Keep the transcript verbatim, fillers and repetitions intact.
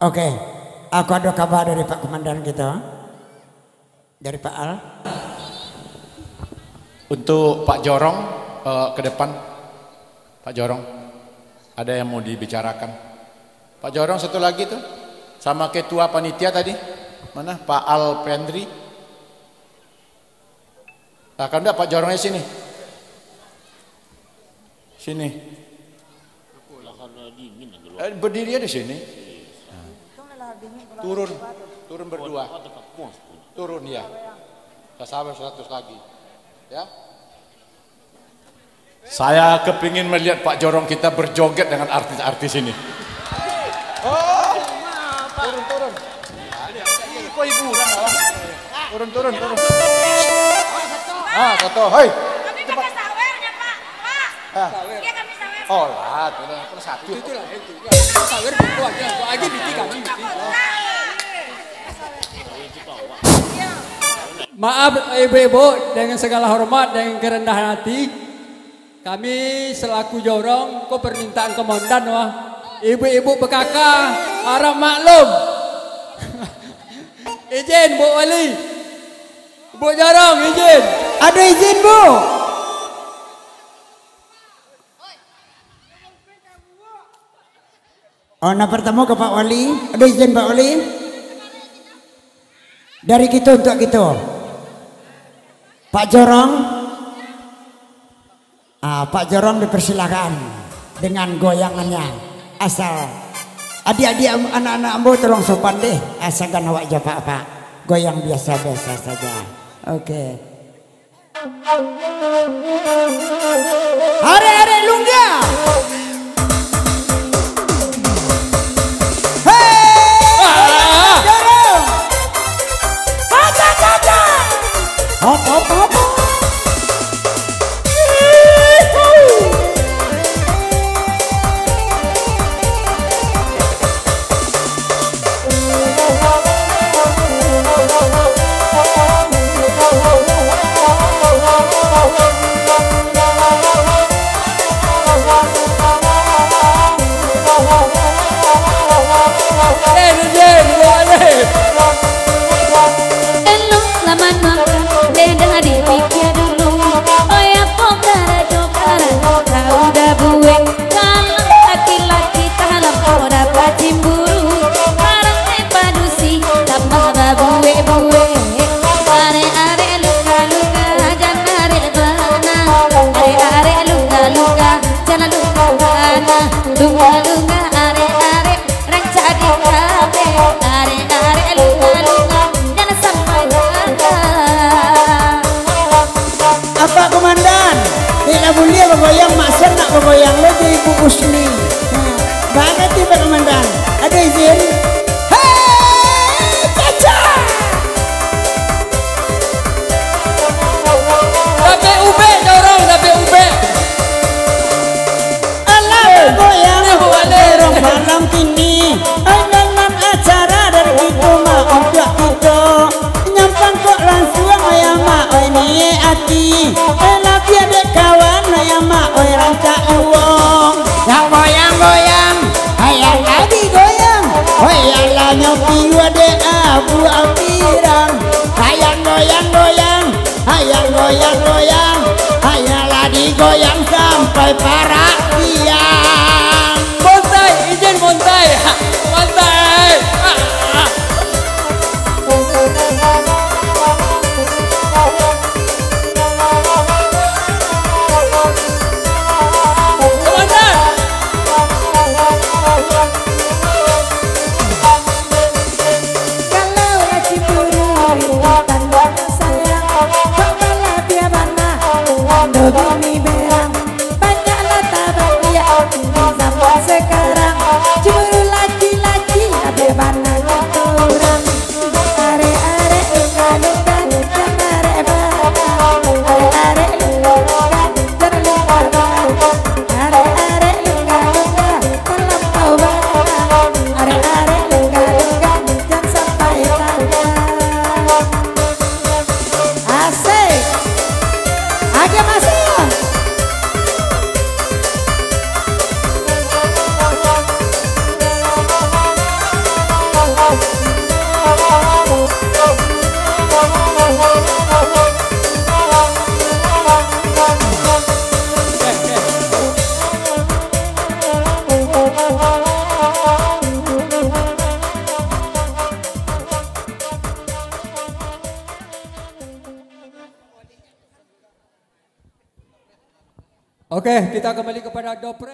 Oke, aku ada kabar dari Pak Komandan kita, dari Pak Al. Untuk Pak Jorong, eh, ke depan. Pak Jorong, ada yang mau dibicarakan. Pak Jorong, satu lagi tuh, sama ketua panitia tadi. Mana? Pak Al Pendri. Nah, kalau enggak, Pak Jorongnya sini. Sini. Eh, berdiri aja sini. Turun, turun berdua. Turun, ya. Sabar seratus lagi. Ya. Saya kepingin melihat Pak Jorong kita berjoget dengan artis-artis ini. Oh, turun, turun. Kok hiburan, oh. Turun, turun, turun. Ah, satu. Hei. Kami pakai sawernya, Pak. Pak. Ah. Iya, kami sawer. Oh, lah, turun. Terus satu. Itu, itulah, itu. Sawer buku aja, buku aja bikin kami. Maaf, ibu-ibu, dengan segala hormat, dengan kerendahan hati, kami selaku jorong, ko permintaan komandan, wah. Ibu-ibu P K K, harap maklum. Izin, Bu Wali. Bu Jorong, izin. Ada izin, Bu. Oh, nah, pertama ke Pak Wali. Ada izin, Pak Wali? Dari kita untuk kita. Pak Jorong. Ah, Pak Jorong dipersilakan dengan goyangannya. Asal adik-adik am-, anak-anak ambo tolong sopan deh. Asalkan awak japak, Pak. Goyang biasa-biasa saja. Oke. Arek-arek Lungga. Hei, dorong. Apa, apa, apa? Apa, apa, apa? Elok lah manuang, deh dah dipikia dulu. Oi, apo karajo, karajo, kau dah buek. Kalau laki-laki talam, kau dapat cimburu. Barang ai padusi, tambah babuek-buek. Arek-arek Lungga-Lungga, jan arek bana. Arek-arek Lungga-Lungga, jan Lungga bana. Lungga-Lungga, arek-arek rancak dikabek. Arek-arek Lungga-Lungga, jan sampai gagal. Apak Komandan, dek lah buliah bagoyang, maksud nak bagoyang lo jo Ibu Husni. Nah, bana ti, Pak Komandan. Ado izin? Hei, caca! Dapek ubek, dorong, dapek ubek. Alah, bagoyang, dorong malam kini. Ai, dalam acara dari kito mah untuak kito. Nyampang kok lansuang, oi amak, oi niek ati. Eh, labiah dek kawan, oi amak, oi rancak juo. Yang goyang-goyang, ayah tadi goyang. Oi, alah nyo piua dek abu apirang. Ayah goyang-goyang, ayah goyang-goyang. Ayah lah digoyang sampai parak siang. Bonsai, izin bonsai. Bonsai. Kalau lah cemburu, tanda sayang. Kok malah dia bana, tanda bumi berang. Banyaklah tabang Oke, kita kembali kepada Dopres.